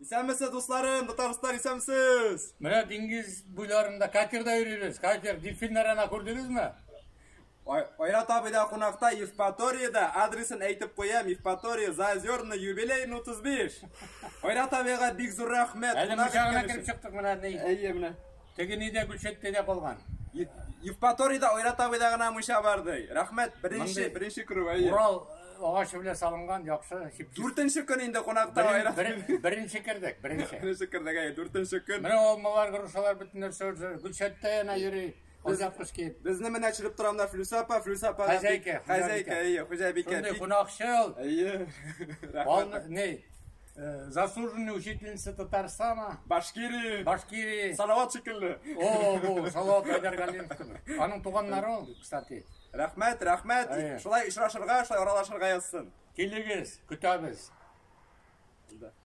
Исәнмесез, дусларым, Татарстан, исәнмесез! Менә диңгез буйларында катерда йөрибез. Катер, дельфиннар ана күрдегезме? Айрат абый да кунакта Евпаториядә, адресын әйтеп куям, Евпатория, Заозерный, юбилейный 35. Айрат абыйга бик зур рәхмәт. Әле мунча гына кереп чыктык менә ни. Әйе, менә. Теге нидә Гөлшәттә дә калган. Евпаториядә Айрат абыйда гына мунча бар ди. Рәхмәт, беренче, беренче керү, әйе. Урал агачы белән салынган, яхшы. Дүртенче көн инде кунакта Айрат. Беренче кердек, беренче. Беренче кердек, әйе, дүртенче көн. Менә алмалар, грушалар, бөтен нәрсә Гөлшәттә янә йөри. Озак киеп. Безне менә төшереп тора менә Флюсә апа, Флюсә апа. Хозяйка, хозяйка, әйе, хуҗабикә. Шундый кунакчыл. Әйе. Рәхмәт. Не, заслуженный учительница Татарстана. Башкирии. Башкирии. Салават шикелле. О, бу Салават Айдаргалиев кебек. Аның туганнары ул, кстати. Рәхмәт, рәхмәт. Шулай очрашырга, шулай аралашырга язсын. Килегез, көтәбез.